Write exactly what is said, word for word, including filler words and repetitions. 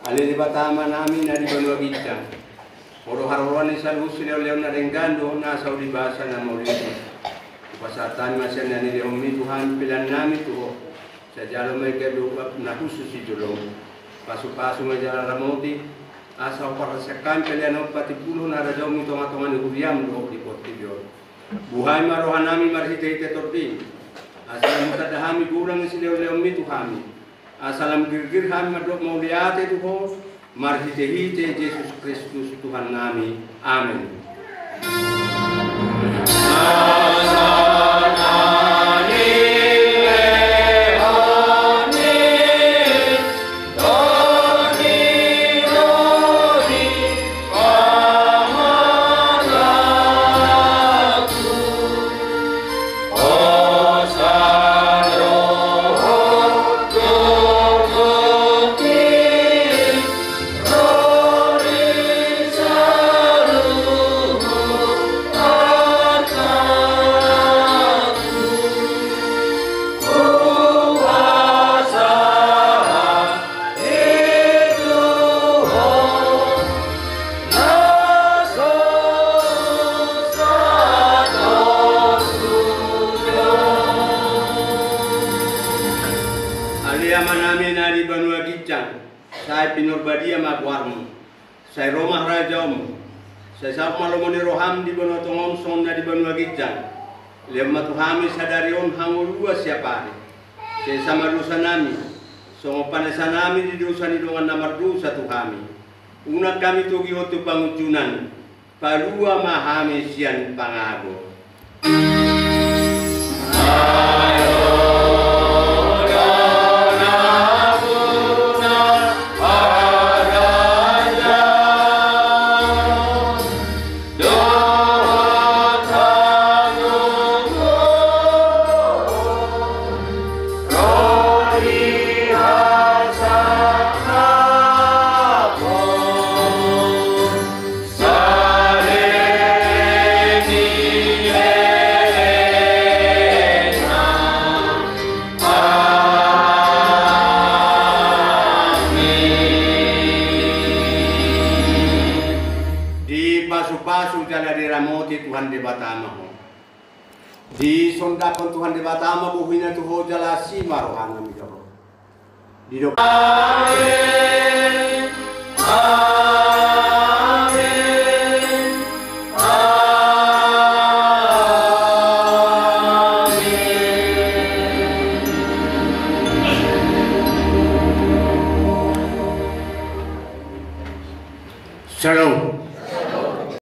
Ale Debata Amanami na di banua ginjang, Ho do haroroan ni saluhut silehonlehon na denggan dohot na saur ni basa na mauliuliu. Hupasahat hami ma sian na nilehonMi tu hami peleannami tu Ho. Sai jalo ma i gabe uap na hushus di joloM. Pasupasu ma jala ramoti, asa huparhaseang hami pelean on patimbulhon harajaonMu di tongatonga ni huriaM dohot di portibi on. Buhai ma rohanami marhitehite TondiM, asa lam hutanda hami godang ni silehonlehonMi tu hami, asa lam girgir hami mandok mauliate tu Ho, marhitehite Jesus Kristus Tuhannami. Amen. Ale Amanami na di banua ginjang, sai pinarbadia ma goarMu. Sai ro ma harajaonMu. Sai saut ma lomo ni rohaM di banua tonga on songon na di banua ginjang. Lehon ma tu hami sadari on hangoluan siapari. Sesa ma dosanami, songon panesanami di dosa ni dongan na mardosa tu hami. Unang hami togihon tu pangunjunan, palua ma hami sian pangago. Dipasupasu jala diramoti Tuhan Debata ma ho. Disondangkon Tuhan Debata ma bohina tu ho jala asi ma rohana mida ho. Didok. Amen. Amen. Amen. Shalom.